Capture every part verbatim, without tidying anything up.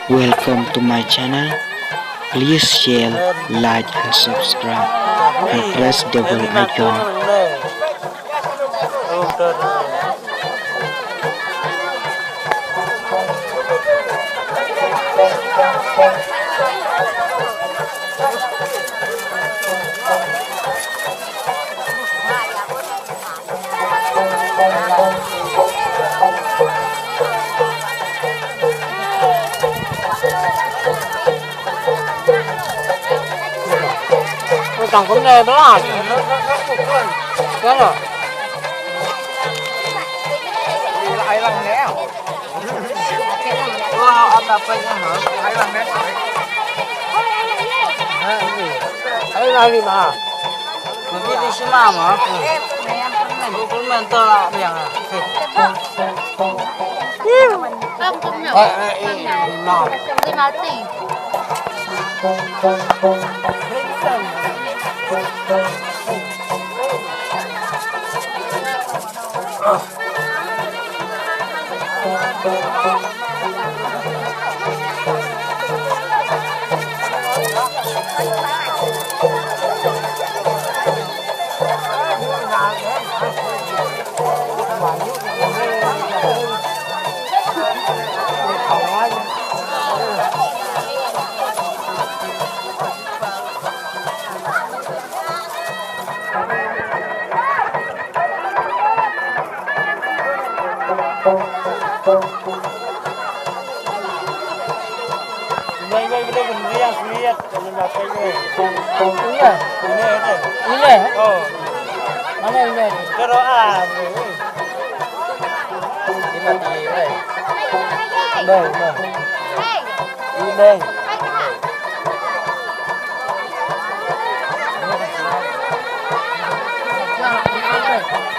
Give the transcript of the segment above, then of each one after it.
Welcome to my channel. Please share, like and subscribe and press the bell icon. Ôi, tao cũng nghe đó. Đó là. Ai lăng nè. Ủa, ăn là phải hả? Ai lăng nè. Ai lăng đi mà. Mày biết đi xí mà mà. Ủa, cũng men to là biển à.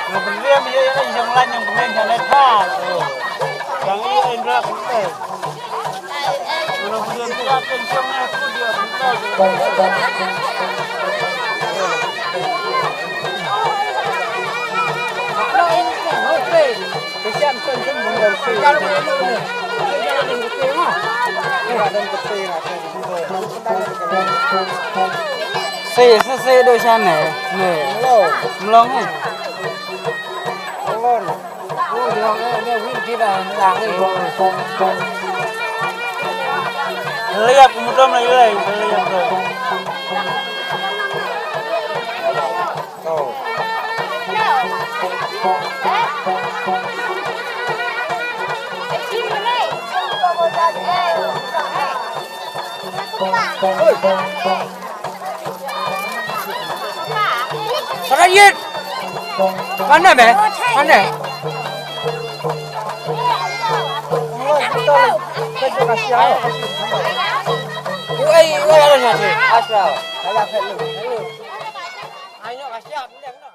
Nga pynrem ïa, ïa, ïa jong lan jong pynrem jong lai pha. Jong i Indra pynrem. Jong pynrem pynrem jong i pynrem. Sei, sei, sei, do sha ne, ne. Mlong. Mlong, eh. Mlong. Liap, mutom lagi, lagi. Liap, bro. Sana yit. Mana be? Mana? Uai, uai, ala nyati. Asal. Ala phet lu. Ayo, kasih.